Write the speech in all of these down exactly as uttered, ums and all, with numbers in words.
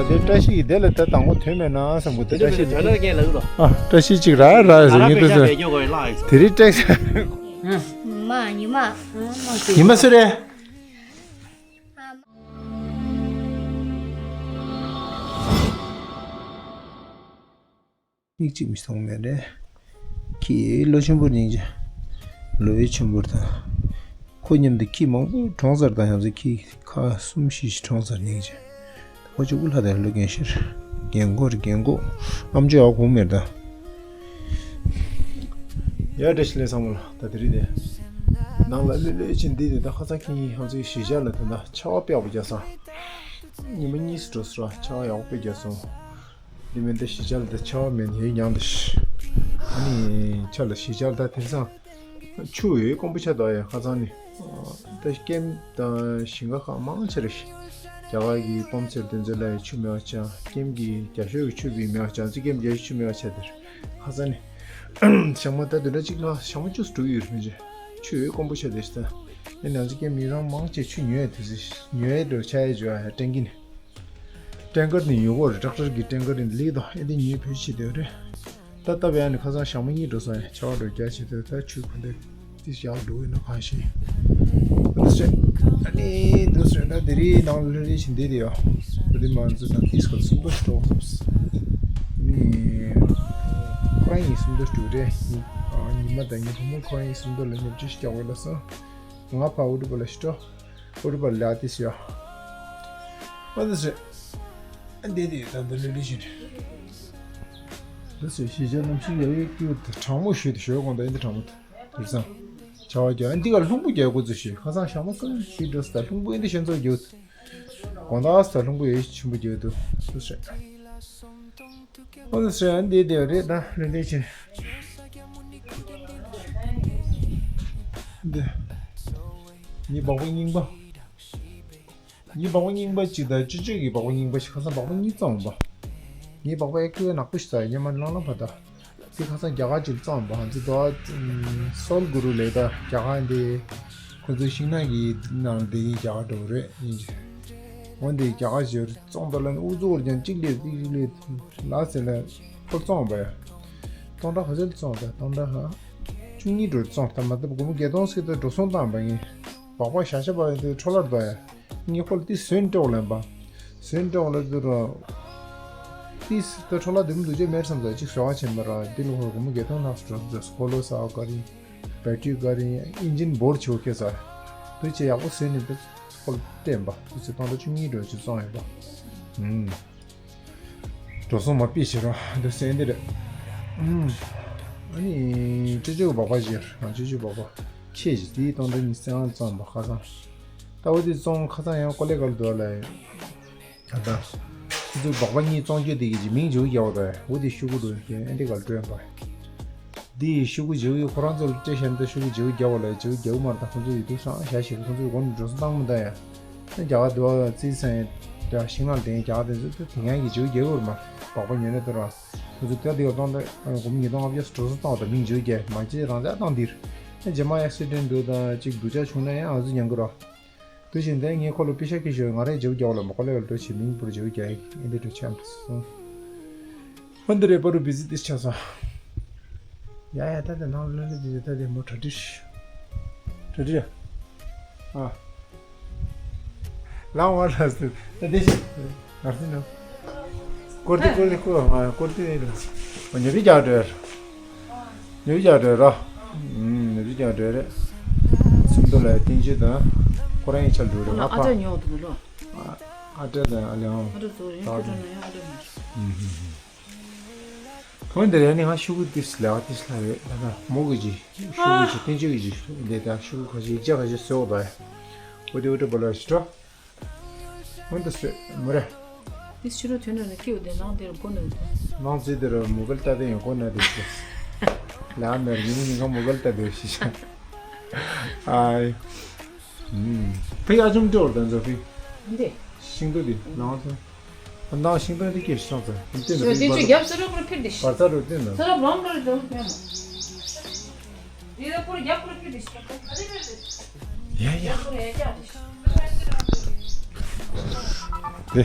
དེ་བཀྲ་ཤིས་ཀྱི་དེ་ལ་ད་དང་པོ་ཐོན་མེད་ན་བསམ་གི་འདུག་བཀྲ་ཤིས་ཀྱི་དོན་ལ་ངས་ལབ་རོགས། ཨ་བཀྲ་ཤིས་ཅིག་ར་ར་ཟེར་ངེས་འདུག་ཟེར། དེ་རིང་བཀྲ་ཤིས། ཉི་མ་ཉི་མ། ཉི་མ་སུ་རེད། མིག་གཅིག་མི་མཐོང་མེད་རེད། ཁྱི་ལོ་ཆེན་པོར་སྙིང་རྗེ། ལོ་ཡི་ཆེན་པོར་དང་། ཁོ་མཉམ་དུ་ཁྱི་མང་པོ་གྲོངས་ཚར་དང་ཡང་ཚ་ཁྱི་ཁ་གསུམ་བཞི་ཞིག་གྲོངས་ཚར་སྙིང་རྗེ། ཁོ་གཅིག་པུ་ལྷ་དེ་ལོ་རྒན་ཤེར། རྒན་གོག་རེད་རྒན་གོག་ཨམ་ཅོག་ཡག་གོང་མེད་ད། ཡ་བཀྲ་ཤིས་ལེགས་ཚང་མ་ལ་ད་དེ་རིང་དེ། ནང་ལ་ལྷོད་ལྷོད་ཕྱིན་འདི་དེ་ད་ཁ་སང་ཁྱི་ཡིན་ཧང་ཚིག་གཞིས་ཆགས་ལ་དེ་འདྲ་ཆར་པ་དཔེ་ཡག་པོ་རྒྱག་སོང་། ཉི་མ་གཉིས་སུ་འགྲོ་སོང་ཆར་པ་ཡག་པོ་དཔེ་རྒྱག་སོང་། འདི་མིན་ད་གཞིས་ཆགས་ལ་ད་ཆར་པ་མེད་ཡོད་མྱངས་འདི་ཤི། ཨ་ནི་ཆ་ལ་གཞིས་ཆགས་ལ་ད་དེང་སང་ཆུ་ཡོད་དཀོན་པོ་ཆགས་འདུག་ཡ་ཁ་སང་ནི། ད་ཀེམ་དང་ཞིང་ཁ་ཁག་མང་ཆེ་རེད་ཤི། རྒྱ་གར་གྱི་སྤོམ་ཚེར་དེ་ཚོ་ལ་ཡི་ཆུ་མེད་པ་ཆགས། ཀེམ་གྱི་རྒྱ་ཤོད་ཀྱི་ཆུ་བི་མེད་པ་ཆགས་ཚེ་ཀེམ་རྒྱ་ཤོད་ཆུ་མེད་པ་ཆགས་དེར། ཁ་སང་ནི། ཞག་མ་ད་དུ་འདྲ་གཅིག་ལ་ཞག་མ་བཅུ་དྲུག་ཡོད་རེད་མི་རེད། ཆུ་ཡོད་དཀོན་པོ་ཆགས་དེ་ཤི་ད། ཨེ་ནང་ཚེ་ཀེམ་མི་རང་མང་ཆེ་ཆུ་ཉོས་དེ་ཚེ་ཉོས་འགྲོ་ཆ་ཡ་འཇོ་ཡ་ཀྲེང་གི་ནི། ཀྲེང་ཀར་ནི་ཡོད་གོ་རེད། ཊེག་ཊར་གི་ཀྲེང་ཀར་ནི་ལིག་དང་ཨེ་འདི་ཉོས་བོད་ཕྱི་དེ་རེད། ད་ལྟ་བས་ནི་ཁ་སང་ཞག་མ་གཉིས་འགྲོ་སོང་ཡ་ཆར་པ་འགྲོ་རྒྱ་ཆེ་དེ་ད་ཆུ་ཁོ་འདི་ཏི་ཞག་འགྲོ་ཡིན་ན་གང་ཤེས། འདི་སེ་ཨ་ནི་འདི་སེ་ད་དེ་རིང་ནང་ལ་ལྷོད་ལྷོད་ཕྱིན་འདི་དེ་ཡོ། འདི་མང་ཚོ་དང་ཏིས་ཁོ་སུམ་མདོ་སྤྲོ་ནི་ཁོ་རང་ཡིན་སུམ་མདོ་སྤྲོ་རེད། ཉི་མ་དང་ཉི་མ་མོ་ཁོ་རང་ཡིན་སུམ་མདོ་ལ་ཉོ་ཅི་ཞིག་རྒྱག་འོས་ལ་སོང་། ང་ཕ་འུ་ཏུ་པ་ལ་ཤི་ཏོ། འུ་ཏུ་པ་ལ་ཏི་སི་ཡ། ཨ་ཏི་སི། ཨ་འདི་དེ་ད་འདི་ལི་ལི་ཞིག་རེད། འདི་སི་ཤི་ཅན་ནམ་ཤི་ཡ་ཡི་ཀྱུ་དྲང་མོ་ཞུས་ཏེ་ཞོལ་གོང་ད་ཨ་འདི་དྲང་མོ་དེ་སང་། བྱ་བ་རྒྱག་ཨ་འདི་ག་ལྷུང་པོ་རྒྱག་དགོས་ཚུལ་ཞིག་ཁ་སང་ཞག་མ་སང་ཤི་འགྲོ་སི་ད་ལྷུང་པོ་ཨ་འདི་ཤན་ཚོགས་རྒྱུག་དགོང་དག་སི་ད་ལྷུང་པོ་ཡོད་ཆེན་པོ་རྒྱག་འདུག་ཏུ་སི། ཨོ་ཙི་ཨ་འདི་དེ་རེད་ད་རེད་དེ་ཆེ། འདི། ངའི་སྦག་སྦག་རྙིང་པ། ངའི་སྦག་སྦག་རྙིང་པ་གཅིག་དང་ཅི་ཅི་གི་སྦག་སྦག་རྙིང་པ་ཞིག་ཁ་སང་སྦག་སྦག་གཉིས་བཙོང་བ། ངའི་སྦག་སྦག་ཨེ་ཁོའི་ནག་པོ་ཞིག་ཟ་ཡ་ཉི་མ་ལང་ལང་བ་ད། དེ་ཁ་སང་རྒྱ་གར་གཅིག་བཙོང་བ་ཧང་ཚི་དོ། སོལ་གུ་རུ་ལས་ད་རྒྱ་གར་འདི། ཁོ་ཚོའི་ཤིང་ནགས་ཀྱི་ནང་དེ་ཡིན་རྒྱ་གར་འགྲོ་རེད་ཡིན་གྱི། འོན་ཏེ་རྒྱ་གར་ཞོར་བཙོང་དོ་ལ་ནི་ཨུ་ཚུགས་ཀྱང་གཅིག་ལས་གཅིག་ལས་ལ་ཟེར་ལ་ཁོ་བཙོང་བ་ཡ། སྟོང་ཕྲག་ག་ཚོད་བཙོང་ད་སྟོང་ཕྲག་ཧ། བཅུ་གཉིས་འགྲོ་བཙོང་ད་མ་ཐབས་སྒོར་མོ་བརྒྱད་སྟོང་ཟེར་ད་འགྲོ་སོང་བཏང་བ་ངས། སྦག་སྦག་བཞག་བཞག་པ་དེ་འཕྲོ་བརླག་འགྲོ་ཡ། ངས་ཁོ་ལ་ཏི་ཟོན་སྤྲོག་ལེན་པ། ཟོན་སྤྲོག་ལ་དུ་ར། ཏི་ད་འཕྲོ་བརླག་དུམ་དུ་ཅེ་མེར་སམ་ད་ཅིག་བཟོ་བ་ཆེན་པ་ར་དེ་ལ་ཁོ་སྒོར་མོ་བརྒྱད་སྟོང་ལྷག་ཙམ་འགྲོ་སོང་ད་སྐོ་ལོ་ས་ཨ་ཀ་རིང་། བེ་ཊི་རི་ག་རིང་ཨིན་ཇིན་འབོར་ཆེ་བོ་ཁེ་ས། དུ་ཅེ་ཡག་པོ་ཟོན་ནི་དུ། ཧོལ་བསྟན་པ་དུ་ཚེ་སྟོང་དང་བཅུ་གཉིས་འགྲོ་ཅིག་བཙོང་ཡོད་པ། ཨུམ། འགྲོ་སོང་མ་ཕྱི་ཕྱིར་རོ་འདི་སེ་འདི་རེད། ཨུམ། ཨ་ནི་ཅོ་ཅོ་གི་སྦག་སྦག་ཅིག་རང་ཅོ་ཅོ་སྦག་སྦག་ཁྱེད་ཀྱིས་དེའི་སྟོང་དང་ཉི་ཤུ་རྩ་ལྔ་བཙོང་བ་ཁ་སང་། ལྟ་བུ་དེ་བཙོང་ཁ་སང་ཡང་ཀོ་ལེ་ག་ལ་འདུག་ལ། ད་ལྟ། ཁོ་ཚོས་སྦག་སྦག་གཉིས་བཙོང་རྒྱུ་དེ་གི་ཅིག་མིང་བརྗེ་པོ་རྒྱག་པ་དང་འོ་དེ་ཤུ་གུ་འགྲོ་དེ་ཨེ་འདྲ་ག་ལ་སྤྲོད་པ། འདི་ཡི་ཤུ་གུ་བརྗེ་པོ་ཡི་ཁོ་རང་ཚོ་ལ་སྤྲད་བཞག་ན་ད་ཤུ་གུ་བརྗེ་པོ་རྒྱག་པ་ལ་བརྗེ་པོ་རྒྱག་གི་མ་རེད་ད་ཁོ་ཚོ་ཡི་དུ་སང་བཞག་ཞིག་ཁོ་ཚོས་སྒོ་ནས་འགྲོ་སོང་བཏང་མི་ད་ཡ། ཨེ་རྒྱ་གར་འདུག་བ་རྩིས་ཚན་ཡ་ཤིང་ནགས་ལྡན་རྒྱ་གར་དེ་ཚོ་ད་དེ་ཡང་གི་བརྗེ་པོ་རྒྱག་གི་མ་རེད་སྦག་སྦག་ཉོས་ནས་ད་རང་ཁོ་ཚོ་ད་དེ་ག་བཏང་ད་སྒོར་མོ་ཉིས་སྟོང་ལྔ་བརྒྱ་འགྲོ་སོང་བཏང་བ་ད་མིང་བརྗེ་པོ་རྒྱག་མ་བརྗེ་རང་འཇགས་བཏང་འདིར་ཨེ་རྗེས་མ་ཡ་སི་ཌེན་འདུག་ད་ཅིག་སྡུག་ཅག་བྱུང་ན་ཡང་ང་ཚོ་ཉན་གི་རོགས། དེ་བཞིན་དེ་ངས་ཁོ་ལ་པེ་ཤ་ཁྱེར་ཤོག་ང་རས་བརྗེ་པོ་རྒྱག་ལ་མ་ཁོ་ལས་ལ་འགྲོ་ཆེ་མིང་པུར་བརྗེ་པོ་རྒྱག་ཨེ་འདི་འགྲོ་ཆེ་ཨམ་སོང་། ཧོན་དེ་རེ་པ་རུ་བི་ཟི་ཏིས་ཆ་སོང་། ཡ་ཡ་ད་དེ་ནང་ལོན་ལི་དི་ད་དེ་མོ་གྲ་སྒྲིག་གྲ་སྒྲིག་ཨ། ལང་བ་ལ་སི་ད་དེ་ཤི་ནར་སི་ནོ་ཀོར་ཏི་ཀོར་ཏི་ཀོ་ཀོར་ཏི་ནི་ལ་ཉོ་རི་རྒྱག་འགྲོ་ཡར། ཉོ་རྒྱག་འགྲོ་ར། ཉོ་རྒྱག་འགྲོ་རེད། སུམ་མདོ་ལ་བསྟན་བཅོས་དང་། ཁོ་རང་ཡི་ཆ་འགྲོ་རེད་ང་ཕ། ཨ་ཅག་ཉོ་དུ་ལོ། ཨ་ཏྲ་དང་ཨ་ལེ་ཧོང་། ཨ་ཏྲ་ཚོ་རེད་ཁོ་ཚོ་ན་ཡང་ཨ་ཏྲ་ཉོ། ཐོན་དེ་རེད་ནི་ང་ཤུ་གུ་ཏིས་ལེ་བ་ཏིས་ལ་རེད་ད་ན་མོ་གི་ཇི། ཤུ་གུ་ཇི་བསྟན་བཅོས་གི་ཇི་ལེ་ད་ཤུ་གུ་ཁ་ཇི་ཡིག་ཆ་ཁ་ཇི་སོ་བ། འོ་དེ་འོ་ཏྲ་བ་ལ་ཞི་ཏྲ། ཧོན་དུ་སོད་མོ་རེ། དེ་ཕྱི་རུ་ཐོན་ནས་ཀིའུ་དེ་ནང་དེར་སྒོ་ནས། ནང་ཚེ་དེར་མུ་གལ་ལྟ་དེ་ཡང་སྒོ་ནས་དེ་ཤི། ལ་མེར་ཉིན་ཉིན་གང་མུ་གལ་ལྟ་དེ་ཤི་ཤ། ཨའི། ཕི་ཨ་ཅུམ་ཏོར་དང་ཛོ་ཕི། འདི། ཤིང་ཏོ་དེ་ནང་ཚེ། ནང་ཤིང་ཏོ་དེ་ཀྱེ་ཤོང་ཚེ། དེ་ནས་ཕི་བར། རྒྱབ་ས་རོག་རོག་ཕིར་དེ་ཤི། བར་ཚ་རུ་དེ་ན། ས་རབ་རང་གར་ཛོ་ཕི་ཡ་མ། ཡ་ཡ། དེ།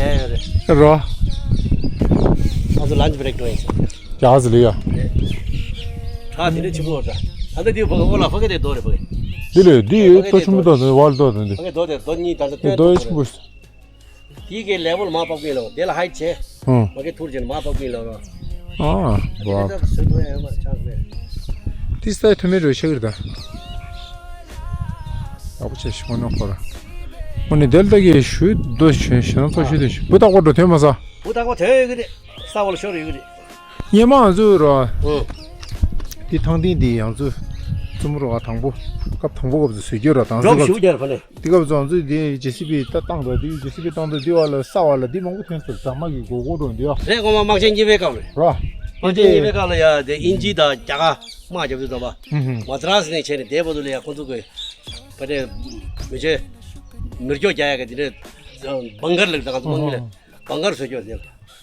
རྒྱག་ཡ་ཡོད་རེད། རོ། ང་ཚོ་ལན་ཆི་བྷི་རེག་འགྲོ་ཡིན་ཟེར། རྒྱག་ཟེར་ལེ་ཡ། ཁྲག་དེ་འདྲ་ཆེན་པོ་རེད། ད་ལྟ་འདི་ཕ་གི་ཨོ་ལ་ཕ་གི་དེ་རྡོ་རེད་ཕ་གི། འདི་ལས་འདི་ཕ་གི་རྡོ་ཆེན་པོ་རྡོ་དེ་བར་རྡོ་དེ་འདི། ཕ་གི་རྡོ་དེ་རྡོ་གཉིས་ད་ལྟ་སྟོན་རྡོ་ཐུབ་ཆེན་པོ། དེའི་གི་ལེ་བལ་མ་པག་པིན་ལོ། དེ་ལ་ཧའིཊ་ཆེ། ཧུང་། མ་གི་ཐུར་ཅན་མ་པག་པིན་ལོ་རོ། ཨ། བ། ཏིས་ཏའི་ཐུ་མི་རོ་ཤེ་གི་རེད་ད། ཨ་བུ་ཆེ་ཤི་མོ་ནོ་ཁོ་ར། མོ་ནི་དེལ་ད་གི་ཤུ་དོ་ཤུ་ཤ་ན་ཏོ་ཤུ་དེ་ཤུ་བུ་ཏག་པོ་འགྲོ་ཐོན་མ་ས། བུ་ཏག་པོ་ཐོན་ཡོད་གི་རེད། ས་བ་ལ་ཤོར་ཡོད་གི་རེད། སྙེ་མ་ང་ཚོ་རོ། ཨོ། དེ་ཐང་ཏིང་དེ་ཡང་ཚུ། ཙུམ་རོ་བ་དང་པོ། སྐབས་དང་པོ་སྐབས་སུ་བཟོས་རྒྱུ་ར་དང་སྐབས་སུ། ཞུ་རྒྱུ་ར་ཕ་ནས། དེ་སྐབས་སུ་ང་ཚོས་དེ་ཇེ་སི་བི་ད་བཏང་དང་དེ་ཇེ་སི་བི་བཏང་དང་དེ་བ་ལ་ས་བ་ལ་དེ་མང་པོ་ཐོན་སོང་། ཟ་མ་གི་སྒོར་སྒོར་འགྲོ་འདི་ཡ། རེད་ངོ་མ་དམག་ཆེན་གཉིས་པའི་སྐབས་རེད། རོ། དམག་ཆེན་གཉིས་པའི་སྐབས་ལ་ཡ་དེ་ཨིན་ཇི་དང་རྒྱ་གར་དམག་རྒྱབ་དུས་ཙམ་པ། ཧུམ་ཧུམ། མ་ཏྲ་སི་ནས་བྱས་ནས་དེ་བར་དུ་ལ་ཡ་ཁོ་ཚོ་གི་ཕ་ནས་མི་ཆེ་མེ་སྒྱོགས་རྒྱག་ཡ་གི་དེ་འདྲས་བང་གར་ལགས་དང་ང་ཚོ་དམག་མི་ལ་བང་གར་བཟོ་རྒྱུ་ཟེར།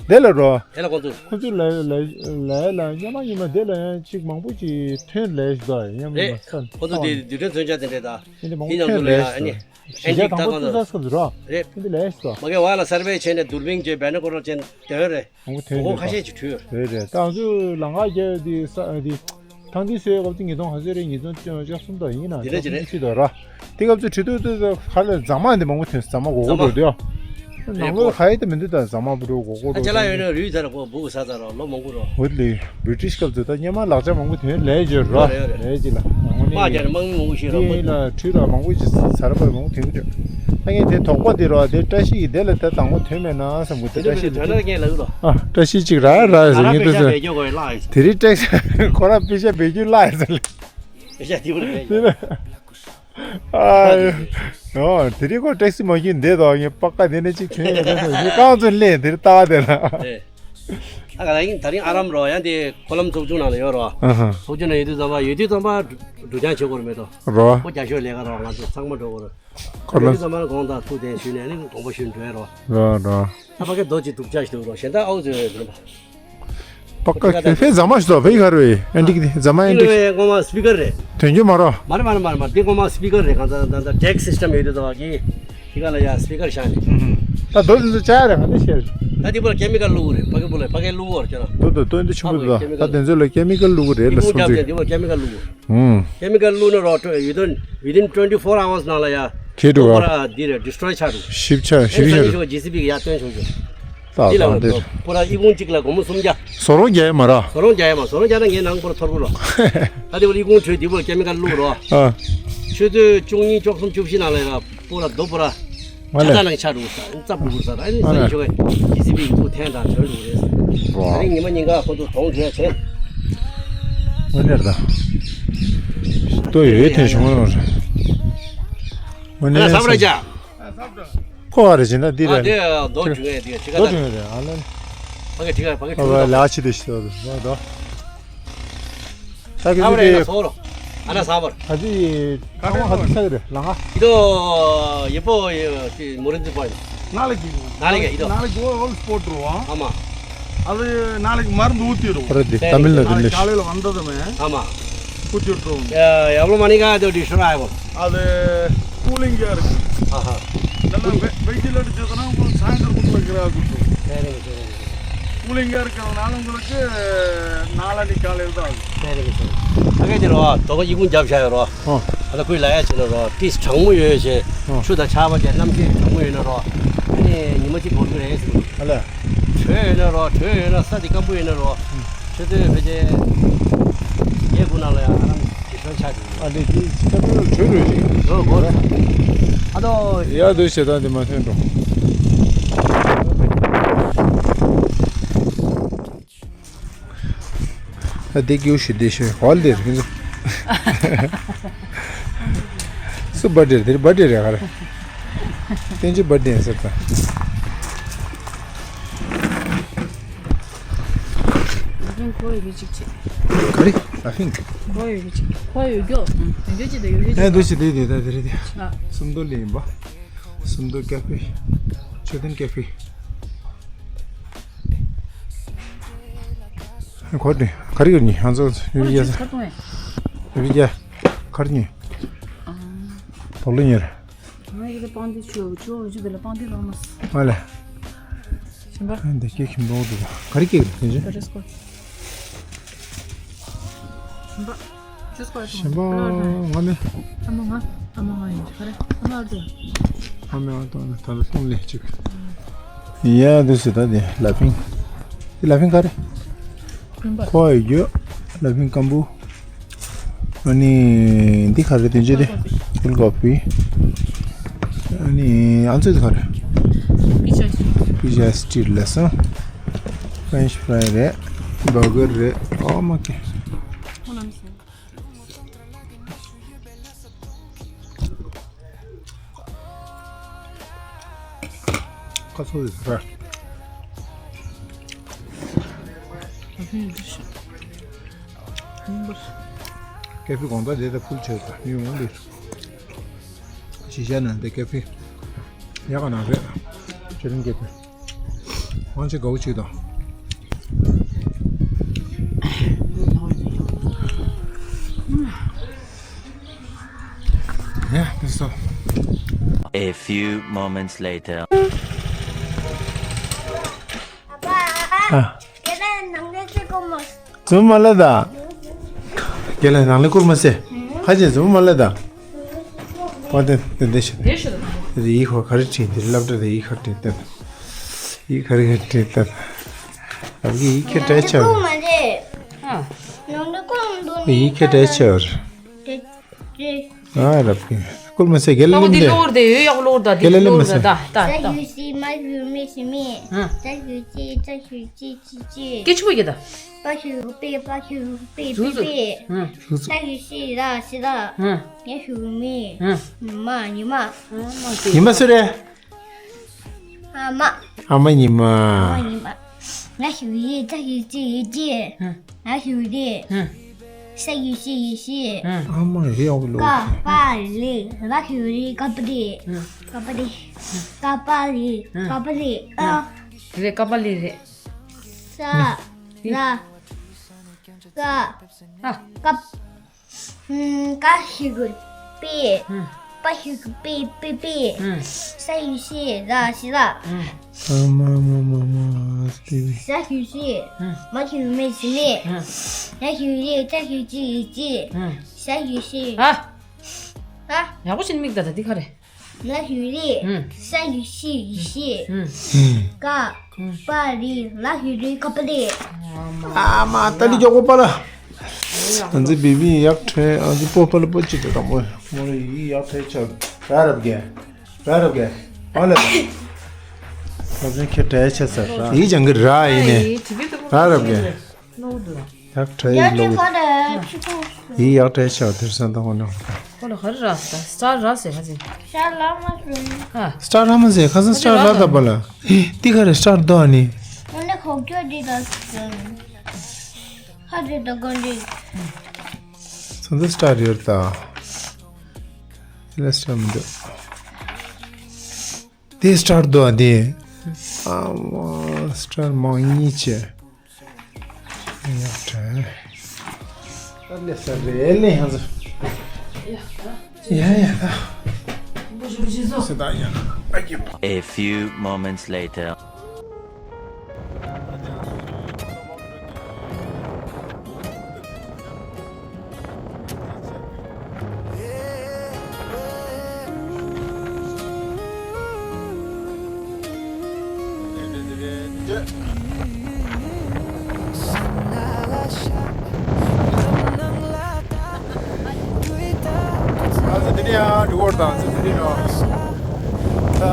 དེ་ལ་རོ། དེ་ལ་ཁོ་ཚོ། ཁོ་ཚོ་ལ་ལ་ལ་ལ་ཉི་མ་ཉི་མ་དེ་ལ་ཡང་ཅིག་མང་པོ་ཅིག་ཐོན་ལས་ཞིག་དང་ཡང་མིན་རེད། ན་ས་ཁོ་ཚོ་དེ་རྡུལ་ཕྲན་མཚོན་ཆ་དེ་འདྲས་དང་། དེ་འདྲ་མང་པོ་ཐོན་ལས་ཞིག་དང་། ཨ་ནི་ཨེན་ཊིག་ད་ཁོ་ཚོ་རེད། དེ་འདྲ་ལས་ཞིག་དང་། མ་གི་བ་ལ་སར་ཝེ་བྱས་ནས་དུར་བིང་བྱས་བེ་ནོ་ཀུ་ལར་ཅན་དེ་རེད། མང་པོ་ཐོན་གོ་ཁ་ཤས་ཅིག་བྲུས། རེད་རེད། ད་ང་ཚོས་ལམ་ཁ་རྒྱབ་དེ་ས་དེ། ཐང་དེ་སོའི་སྐབས་དེ་ཉིས་སྟོང་ག་ཚོད་རེད། ཉིས་སྟོང་བཅོ་ལྔ་གསུམ་དང་ཡིན་ན་དེ་འདྲ་ཅིག་རེད། ཆུ་དང་ར། དེ་སྐབས་ཚོ་ཁྲི་ཐོག་ཏུ་ཁ་ལ་རྫ་མ་འདི་མང་པོ་ཐོན། རྫ་མ་གོ་གོ་འགྲོ་དེ་ཡ། ནང་ལོགས་ཁ་ཡི་ད་མི་འདུག་ད་རྫ་མ་བུ་འགྲོ་གོ་གོ་འགྲོ། ཅ་ལག་ཡོད་ན་རུས་ཚར་གོ་བུ་གུ་ས་ཚར་རོ་ལོ་མང་པོ་རོ། འོད་ལི་བི་རི་ཊིཤ་སྐབས་ཚོ་ད་སྙེ་མ་ལག་ཆ་མང་པོ་ཐོན་ལས་བརྗོད་རོ། རེད་རེད། ལས་ཅི་ལ་མང་པོ་མང་པོ་ཤེས་རོ། དེ་ཡིན་ལ་ཁྲུས་ལ་མང་པོ་ཅིག་ཚར་པ་མང་པོ་ཐོན་གི་འགྲོ། ད་ངས་དེ་དོགས་པ་འདི་རོ། དེ་བཀྲ་ཤིས་ཀྱི་དེ་ལ་དེ་དང་པོ་ཐོན་མེད་ན་བསམ་གི། དེ་བཀྲ་ཤིས་དེ་དོན་ལ་ངས་ལབ་ཡོད་ལོ། ཨ། བཀྲ་ཤིས་གཅིག་ར་ར་ཟེར། ངས་དེ་ཚོ་དེ་རིང་བཀྲ་ཤིས་པད་ཤག་བེད་སྤྱོད་ཁོ་ར་བེད་སྤྱོད་བླ་ཡི་ཟེར་ལེ། བེད་ཤ་དེ་བུ་རེད། ཨ་ཡོ། དེ་རིང་ཁོ་ཊེག་སི་མ་ཁྱོད་འདས་དོ། ངས་པ་ཀ་དེ་ནས་གཅིག་ཐོན་ཡོད་རེད་ཟེར། ངས་རྐང་ཚོ་ལེན་དེ་རིང་ལྟ་བ་དེ་ལ། ཨ་ག་ལ་ཡིན། ད་རིང་ཨ་རམ་རོ་ཡང་དེ་ཁོ་ལམ་ཚོགས་ཆུང་ནང་ལ་ཡོད་རོ། ཨ་ཧ། ཚོགས་ཆུང་ནང་ཡོད་དུས་ཙམ་པ་ཡོད་དུས་ཙམ་པ་འགྲོ་རྐྱང་བྱེད་དགོས་རེད་མེད་དོ། རོ། ཁོ་རྒྱ་ཤོད་ལས་ཀ་རོ། ང་ཚོ་ཚང་མ་འགྲོ་དགོས་རེད། ཁོ་ཡོད་ལ་དུས་ཙམ་པ་ལ་དགོངས་དག་ཐུགས་དེ་ཞུས་ནས་ནི་དགོངས་པ་ཞུས་འགྲོ་ཡ་རོ། རོ་རོ། ཨ་ཕ་གི་རྡོ་གཅིག་སྡུག་ཅག་ཞིག་འདུག་རོ། གཞན་དག་ཨའུ་ཙི་ཡོད་རེད་པ། པ་ཀ་ཁེ་ཕེ་ཟ་མ་ཞིག་དོ། ཕེ་ག་རེ་ཨན་ཏིག་དེ་ཟ་མ་ཨན་ཏིག་ཨིན་ཌི་ཝེ་ངོ་མ་སི་པི་ཀར་རེད། དོན་རྒྱུ་མ་རོ། མ་རེད་མ་རེད་མ་རེད་མ་རེད། འདི་ངོ་མ་སི་པི་ཀར་རེད། གང་ཟག་ད་ད་ཌེག་སི་སི་ཊམ་ཡོད་དེ་ཚོ་གི་དེ་ག་ལ་ཡ་སི་པི་ཀར་བཞག་ནས། ད་རྡོ་དེ་ཚོ་བཅག་ཡ་རེད། ག་འདི་ཤེས་རེད། ད་འདི་པོ་ལ་ཀེ་མི་ཀལ་བླུགས་རེད། ཕ་གི་པོ་ལ་ཕ་གི་བླུགས་འོར་ཁྱེད་རང་། རྡོ་རྡོ་རྡོ་འདི་ཆུང་ཀེ་མི་ཀལ་ཆུང་ཀེ་མི་ཀལ་ད་དེ་ཚོ་ལ་ཀེ་མི་ཀལ་བླུགས་རེད་ལ། སུམ་ཅུ། འདི་པོ་ལ་ཀེ་མི་ཀལ་བླུགས། ཧུམ། ཀེ་མི་ཀལ་བླུགས་ན་རོ། ཊོ་within within twenty four hours ནང་ལ་ཡ། ཁེ་འགྲོ་བ། པོ་ར་འདི་རེད། ཌི་སི་ཊོ་རོའི་ཆགས་འགྲོ། ཞིབ་ཆ་ཞིབ་ཆ་རེད། ཞོ་ཇེ་སི་བི་གི་ཡ་སྟོན་ཆོག་ཆོག་ད་འདི་ལ་ད་འདིར། པོ་ར་ཨི་ཁུང་གཅིག་ལ་སྒོར་མོ་སུམ་བརྒྱ། ཟོ་རོང་རྒྱག་ཡ་མ་ར། ཟོ་རོང་རྒྱག་ཡ་མ། ཟོ་རོང་རྒྱག་ན་ངའི་ནང་པོ་ར་ཐོར་པོ་རོ། ད་འདི་པོ་ལ་ཨི་ཁུང་བྱོས། འདི་པོ་ལ་ཀེ་མི་ཀལ་བླུགས་རོ། ཨ། ཆུ་ཚོད་བཅུ་གཉིས་བཅུ་གསུམ་བཅུ་བཞི་ནང་ལ་ཡ་པོ་ར་རྡོ་པོ་ར། མ་ཆ་ལས། ཚ་ནང་ཆ་འགྲོ་ས་རྩབ་འགྲོ་ས་ར། ཨ་ནི་ས་ཡི་ཤོག་གི་ཇེ་སི་བི་གི་ཚུར་འཐེན་དང་བྱོན་འགྲོ་རེད། ད་རིང་ཉི་མ་ཉིན་ག་ཁོ་ཚོ་གྲོང་བྱོས་བྱས། དངོས་གནས་ད། ལྟོ་ཡོད་ཐོན་བྱུང་བ་རེད། དངོས་གནས་ཨ་ལ་ས་བ་ར་ཅ། ཕོ་བ་རེ་བྱིན་ན་འདི་ཨ་རེད། དེ་རྡོ་བྱུང་ཡས་དེ་ཁྱི་ཁ་རྡོ་ད། བྱུང་ཡས་དེ་ཨ་ལ། ཕ་གི་ཁྱི་ཁ་ཕ་གི་ཨ་ཁྱི་ཁ་ལ་ལ་ཆི་དེ་ཤི་དོ་དོ་དོ། ད་གི་ཨ་བ་རེ་དེ་ན་སོ་རོ། ཨ་ན་ས་བར། ད་དེ་ཁ་བ་ཧ་དེ་ས་གི་རེད་ལ་ང་། ཨི་དོ་ཡེ་པོ་ཡེ་དེ་མོ་རིན་ཙི་པ་ཡིན། ནཱ་ལེགས་ཀྱི། ནཱ་ལེགས་ཀྱི་ཨི་དོ། ནཱ་ལེགས་ཀྱི་ཨོལ་སྤོར་རོ། ཨ་མ། ཨ་ལེ་ནཱ་ལེགས་མར་འདུག་དེ་རོ། རེད་དེ་ཏ་མིལ་ནཱ་དུ་ནས། ནཱ་ལེགས་ཀ་ལེ་ལོ་ཨན་ད་དམ་ཨ་མ། ཀུ་ཅུ་ཏྲོ། ཡ་ཡ་བློ་མ་ནི་ག་དོ་དི་ཤོ་ར་ཨ་བོ། ཨ་ལེ། ཀུ་ལིང་གི་ཨར། ཨ་ཧ། ད་ལ་བེ་བེ་ཇི་ལ་དི་ཇོ་ད་ན་ཀུ་ལ་ཚང་ཀར་ཀུ་ལ་གི་ར་ཀུ་ཏོ། ཀུ་ལིང་གི་ཨར་ཀ་ན་ལ་ཀུ་ལ་ཀེ་ན་ལ་ནི་ཀ་ལེ་ད། ཨ་གེ་དི་རོ་དོ་ག་ཡི་ཀུན་རྒྱབ་ཤ་ཡོད་རོ། ཨ་ད་ཁོས་ལ་ཡ་ཆེ་ན་རོ་ཏིས་གྲང་མོ་ཡོད་ཆེ། ཆུ་དང་ཆར་པ་ཅན་གནམ་གཤིས་གྲང་མོ་ཡོད་ན་རོ། ཨ་ནི་ཉི་མ་གཅིག་འགོར་གི་རེད་ཟེར། ཨ་ལེ། དྲོད་ཡོད་ན་རོ། དྲོད་ཡོད་ན་ས་དེ་སྐམ་པོ་ཡོད་ན་རོ། ཆུ་ཚོད་ཕལ་ཆེར་བརྒྱད་དགུ་ནང་ལ་ཡང་ཨ་རམ་གྱི་ཤོར་ཆགས་འདུག་ཨ་འདི་འདི་ཅི་ཁ་ཐོན་ལ་དྲོད་རོ་ཅིག་འགྲོ་དགོས། ཨ་དོ། ཡ་དུ་བྱེད་སྟངས་འདི་མ་ཐོན་འགྲོ། ཨ་འདི་སྐྱིད་ཤི་འདི་ཤི་ཧོལ་འདིར། སུ་བར་ཌེ་རེད། འདིར་བར་ཌེ་རེད་ག་རེ། བསྟན་ཆོས་བར་ཌེ་ཡིན་ཟེར་ད། ཁོ་ཡོད་གི་ཅིག་ཅིག་ག་རེ། ཨ་ཧིང་། ཁོ་ཡོད་གི་ཅིག་ཁོ་ཡོད་རྒྱུ། ཡོད་རྒྱུ་ཅིག་དང་ཡོད་རྒྱུ་ཅིག་ཨེ་འདུག་ཅིག་དེ་དེ་ད་དེ་རེད་དེ། ཨ། སུམ་མདོ་ལ་ཡིན་པ། སུམ་མདོ་ཀེ་ཕེ། མཆོད་རྟེན་ཀེ་ཕེ། ཁོ་དེ་ག་རེ་ཡོད་ནི་ང་ཚོ་ཡོད་ཡ་ས། ཡོད་ཡ་ག་རེ་ཉོས། དོག་ལོ་ཉོས། ང་ཡི་ལ་པང་དེ་ཆུ་ཆུ་ཆུ་དེ་ལ་པང་དེ་རང་མ། ཨ་ལེ། ཞིམ་པ། ཨ་འདི་སྐྱེ་ཁྱིམ་པོ་འདུག་ག་རེ་སྐྱེ་གི་དེ་ཆུ། ཞིམ་པ། ཞིམ་པ། ཞིམ་པ། ང་ནི། ཨ་མ་ང་། ཨ་མ་ང་ཡིན་ག་རེ། ཨ་མ་ཨ་ཙི། ཨ་མ་ཨ་ཏོ་ད་ལ་སོང་ལེ་ཅིག་ཡ་འདི་སི་ད་དེ་ལ་ཕིང་། དེ་ལ་ཕིང་ག་རེ། ཁོ་ཡི་རྒྱུ་ལ་ཕིང་སྐམ་པོ། ཨ་ནི་འདི་ག་རེ་དེ་འཇོ་དེ། ཕུལ་ཀོ་པི། ཨ་ནི་ཨ་ཚོད་ག་རེ། པི་ཇ་སི་ཊི་ལ་སོང་། ཕྲེན་ཆི་ཕྲའི་རེད། བར་གར་རེད། ཨོ་མ་ཀེ། ཁ་ཚོ་ཡོད་ར། ཀེ་ཕི་དགོང་དག་དེ་ད་ཕུལ་བྱས་ད་མི་ཡོང་འདི། ཞི་བྱ་ན་འདི་ཀེ་ཕི་ཡག་ག་ན་རེད། ཆེ་རིང་ཀེ་ཕི། ཝང་ཆེ་དགའ་བོ་ཅིག་དང་། ཡ་དེ་སོ། A few moments later. ཨ། ཙུམ་མ་ལ་ད། རྒྱལ་ལ་ནང་ལས་བསྐུར་མ་ཟེར། ཁ་ཆེ་ཙུམ་མ་ལ་ད། ཁོ་དེ་དེ་འདྲ་ཞིག་དེ་ཡིག་ཁོ་ག་རེ་བྲིས་འདིར་སློབ་གྲྭ་དེ་ཡིག་ཁ་བྲིས་ཏེ། ཡིག་ག་རེ་ག་བྲིས་ཏེ། ལབ་ཀྱི་ཡིག་ཁྱེར་བྲལ་ཆེ་བ། ཡིག་ཁྱེར་བྲལ་ཆེ་བ། ཨ་ལབ་ཀྱི། ཀུལ་མ་སེ་གེ་ལ་ལིམ་དེ། ལོར་དེ་ཡོད་ཡག་ལོར་ད་དེ་ལོར་ད་ད་ད། ད་ཞུ་ཤི་མ་ཞུ་མི་ཞི་མི། ད་ཞུ་ཅི་ད་ཞུ་ཅི་ཅི་ཅི། སྐད་ཆུ་བ་གི་ད། པ་ཞུ་པེ་པ་ཞུ་པེ་པེ་པེ། ད་ཞུ་ཤི་ར་ཤི་ར། ཉ་ཞུ་མི། མ་ཉི་མ། ཉི་མ་སུ་རེད། ཨ་མ། ཨ་མ་ཉི་མ། ཨ་མ་ཉི་མ། ང་ཞུ་ཡི་ད་ཞུ་ཅི་ཡི་ཅི། ང་ཞུ་རི། ས་ཡི་ཤི་ཡི་ཤི། ཨ་མ་རེད་ཨོ་ལོ། ཀ་པ་ལི། ང་ཞུ་རི་ཀ་པ་རི། ཀ་པ་རི། ཀ་པ་ལི། ཀ་པ་ལི། ཨ། རེད་ཀ་པ་ལི་རེད། ས། ར། ཀ། ཨ། ཀ། ཀ་ཞིག་པེ། པ་ཞིག་པེ་པེ་པེ། ས་ཡི་ཤི་ར་ཤི་ར། ཨ་མ་མ་མ་མ་སྟེ། ས་ཞིག་ཤི། མ་ཞིག་མེ་ཞི་མེ། ཡ་ཞིག་ཡེ་ཅ་ཞིག་ཅི་ཡི་ཅི། ས་ཞིག་ཤི། ཨ། ཨ། ཡག་པོ་བྱས་ནས་མིག་ད་ད་འདི་ག་རེད། ལ་ཞུ་རི། ཧུམ། ས་ཞུ་ཤི་ཡི་ཤི། ཧུམ། ཀ། པ་རི། ལ་ཞུ་རི་ཀ་པ་རི། ཨ་མ་ཏ་ལི་མགྱོགས་པོ་པ་ལ། ཨ་ཙི་བི་བི་ཡག་ཁྲེ་ཨ་ཙི་པོ་པ་ལ་པོ་ཅི་ཏེ་དང་པོ་མོ་རི་ཡི་ཡག་ཁྲེ་ཆ་ར་རབ་གེ་ར་རབ་གེ་ཨ་ལ། ཨ་ཙི་ཁྱེད་བྲེ་ཆ་ས་ར་ཡི་ཅང་གི་ར་ཡི་ནས་ར་རབ་གེ། ནོར་འདུག་ཡག་ཁྲ་ཡི་ཡ་ལོ། ཁ་ལ་ཆུ་ཁུ། ཡི་ཡག་ཁྲ་ཆ་དེར་སན་དང་ནོ། ཁོ་ལ་ཧ་ར་ར་ས་སི་ཊར་ར་སེ་ཧ་ཟིན། ཤ་ལ་མ་སོན། ཧ། སི་ཊར་ར་མ་སེ་ཁ་སང་སི་ཊར་ར་ད་པ་ལ། ཏི་ཁ་རེ་སི་ཊར་དོ་ཨ་ནི། ཁོ་ནི་ཁོག་ཅོ་དི་ད་སོན། ཧ་དི་ད་གོན་དི། སོན་དི་སི་ཊར་ཡོད་ད། ལ་སི་ཊར་མི་འདུག་དེ་སི་ཊར་དོ་ཨ་དེ། ཨ་མ་སི་ཊར་མང་ཉིད་ཆེ། ཡག་དྲན། ཨ་ལེ་ས་རེ་ལེ་ཧང་ཟེར། ཡ་ཡ་ད། སི་ད་ཡ། ཨ་ཀི། A few moments later. ང་ཚོ་དེ་ནས་ཡང་འགྲོ་བར་དང་ཚོ་དེ་ནས་ཡང་། ཨ་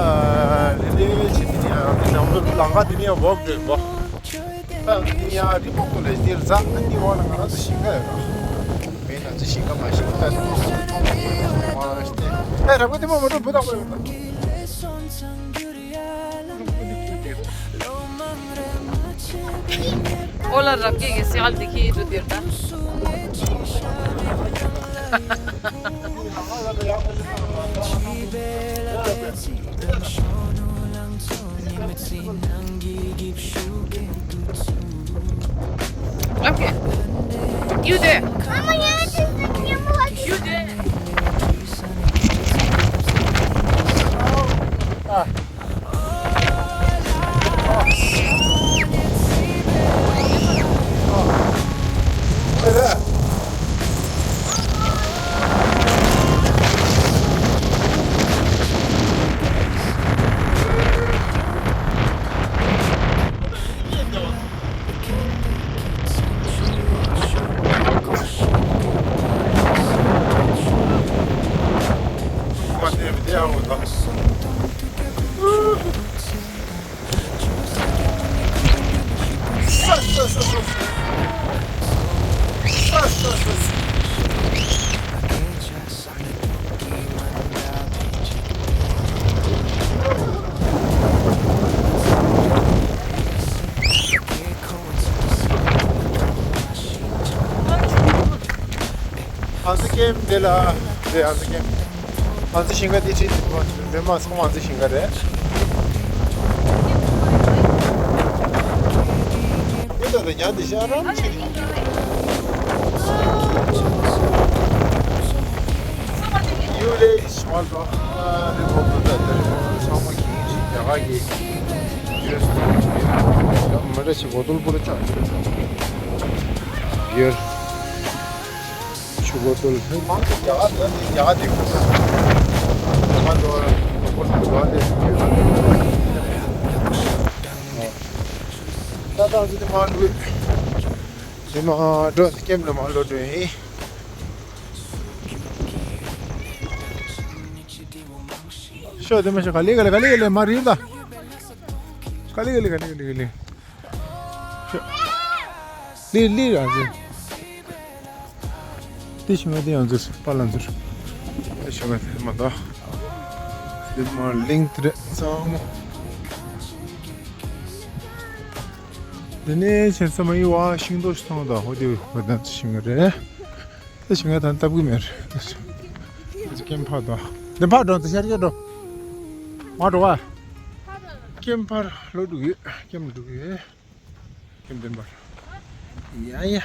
དེ་ནས་ཆེ་དེ་ནས་ཡང་དེ་ནང་ལོ་ལང་ཀ་དེ་ནས་ཡང་བོག་འགྲོ་བོག་ཨ་དེ་ནས་ཡང་རི་མོ་ཀུ་ལས་དེར་ཟ་ཨ་དེ་བ་ལ་ང་རང་ཚོ་ཞིང་ཁ་ཡོད་ར། མེད་ན་ཚོ་ཞིང་ཁ་མ་ཞིང་ཁ་ད་དེ་ནས་ཡང་ཚོ་ཐོང་མ་ཡོད་ར་ཞིག་དེ་ཨ་ར་བ་དེ་མ་མ་འགྲོ་བུ་དང་བ་ཡོད་ད། ཨོ་ལ་རབ་རྒྱས་ཀྱི་སེ་ཨལ་འདི་ཁྱི་འདུག་དེར་ད། རབ་རྒྱས། ཡུ་དེ། ཡུ་དེ། ཨ་ཙི་ཀེམ་དེ་ལ་རེད། ཨ་ཙི་ཀེམ། ཨ་ཙི་ཞིང་ཁ་དེ་ཁྲིད་དེ་མ་ཚང་མ་ཨ་ཙི་ཞིང་ཁ་རེད། དེ་ལ་ཉ་དེ་ཤ་རམ་ཆེ། ཡུ་ལེ་ཤ་ལོ། རི་བོ་ཀོ་ད་དེར་ཚང་མ་གི་རྒྱ་གར་གི་ཡུ་ཨེས་མི་འདྲ་ཞིག་གོ་དོལ་པོ་ར་ཅང་ཡོད། ཆུ་བོ་ཏོལ་ཧེ་མང་དུ་རྒྱ་གར་ལ་ནི་རྒྱ་གར་དེ་ཁོ་ས་རྒྱ་གར་ལོ་ལོ་པོ་ལ་རྒྱ་གར་དེ་ཡོད་ས་དང་ཚོ་དེ་མང་འགྲོ་དེ་མང་འགྲོ་སི་ཀེམ་ལ་མང་ལོ་འགྲོ་ཡིན། ཤོག་དེ་མ་ཤོག་ག་ལེ་ག་ལེ་ག་ལེ་ག་ལེ་མ་རིབ་ད། ག་ལེ་ག་ལེ་ག་ལེ་ག་ལེ་ག་ལེ། ཤོག་ལི་ལི་ར་ཟེ། དེ་ཤི་མ་དེ་ཡང་ཟེར་པ་ལ་ཟེར། དེ་ཤི་མ་དེ་མ་ད། དེ་མ་ལིང་དེ་རེད་ཚང་མ། དེ་ནས་ཁྱེད་ཚང་མ་ཡི་བ་ཤིང་ཏོག་ཤི་ཐོང་ད་ཧོ་དེ་ཧོ་དན་ཤིང་རེད། ད་ཞིང་ང་ད་ལྟ་བུ་མེར། ཀེམ་ཕར་དོ། འདི་ཕར་འགྲོ་འདི་ཤར་གྱི་འགྲོ། མ་འགྲོ་བ། ཀེམ་ཕར་ལོ་འགྲོ་གི། ཀེམ་འགྲོ་གི། ཀེམ་བདེན་པར། ཡ་ཡ།